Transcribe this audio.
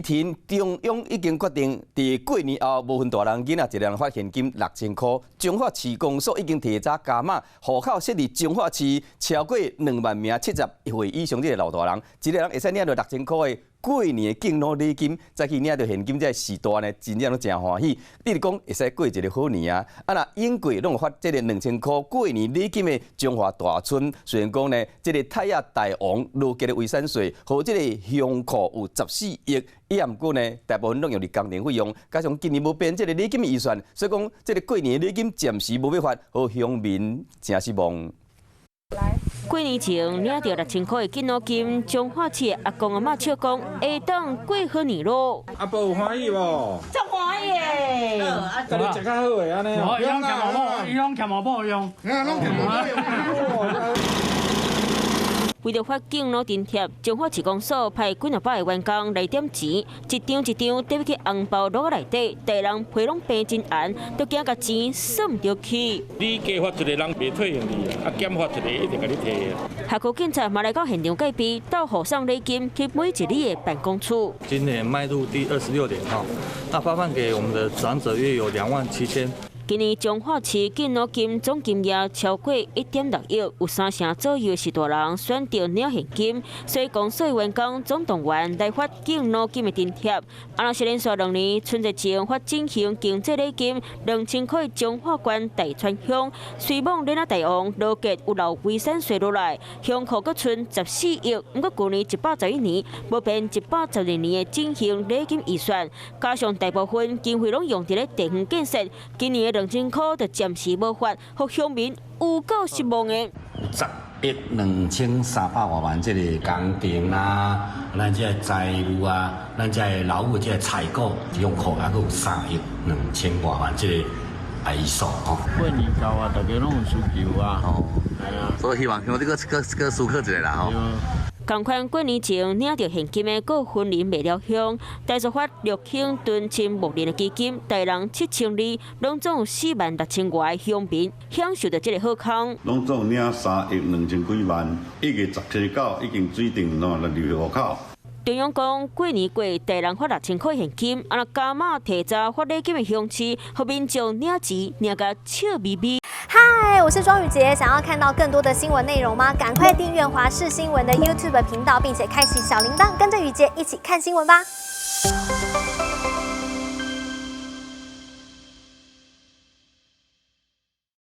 婷中央已經決定，佇過年後無分大人囡仔，一人發現金六千箍。彰化市公所已經提早加碼，戶口設佇彰化市超過2萬名71歲以上這个老大人，一個人會使領著六千箍的過年的敬老禮金，早起領著現金，這个序大呢，真正攏誠歡喜。比如講，會使過一个好年啊！啊，若永過攏有發這个2000箍過年禮金的彰化大村，雖然講呢，這个泰雅大王羅傑的遺產稅，予這个鄉庫有14億，伊毋過呢，大部分攏用佇工程費用，加上今年無編這个禮金預算，所以講這个過年禮金暫時無欲發，予鄉民誠失望。過年前領著六千箍的敬老金，彰化市的阿公阿嬤笑講，會當過好年囉。阿婆有歡喜無？足歡喜的。啊，你食較好的按呢。伊攏欠毛寶，伊攏欠毛寶用。攏欠毛寶用。為著發敬老津貼，彰化市公所派幾若百个員工來點錢，一張一張疊去紅包摞仔內底，大人皮攏平真絚，都驚共錢算毋著去。你加發一個人袂退用你啊，減發一个一定共你提啊。轄區警察嘛來到現場戒備，鬥予送禮金去每一里的辦公處。今年邁入第26年哈，那發放給我們的長者約有2萬7千。今年彰化市敬老金總金額超過1.6億，有三成左右是大人選擇領現金，所以公所員工總動員來發敬老金的津貼。啊，若是連續2年春節前發振興經濟禮金2000箍，彰化縣大川鄉，雖罔鏈仔大王羅傑有留遺產稅落來，鄉庫閣賰14億。毋過舊年111年無編112年的振興禮金預算，加上大部分經費攏用佇咧地方建設，今年的2000箍就暫時無發，予鄉民有夠失望的。10億2300外萬，這个工程啊，咱這个財務啊，咱這个勞務這个採購用庫還閣有3億2千外萬，這个預算吼。過年到啊，大家攏有需求啊，吼，係啊，所以希望希望這个閣閣思考一下啦吼。仝款過年前領著現金的，閣雲林麥寮鄉，台塑發六興敦親睦鄰的基金，大人7200，攏總4萬6千外鄉民享受著這个好康。攏總領3億2千幾萬，1月17號已經水頂喏來入戶口。中央講過年過，大人發六千箍現金，啊若加碼提早發禮金的鄉市，予民眾領錢領甲笑眯眯。嗨，我是莊宇傑，想要看到更多的新聞內容嗎？趕快訂閱華視新聞的 YouTube 頻道，並且開啟小鈴鐺，跟着宇傑一起看新聞吧。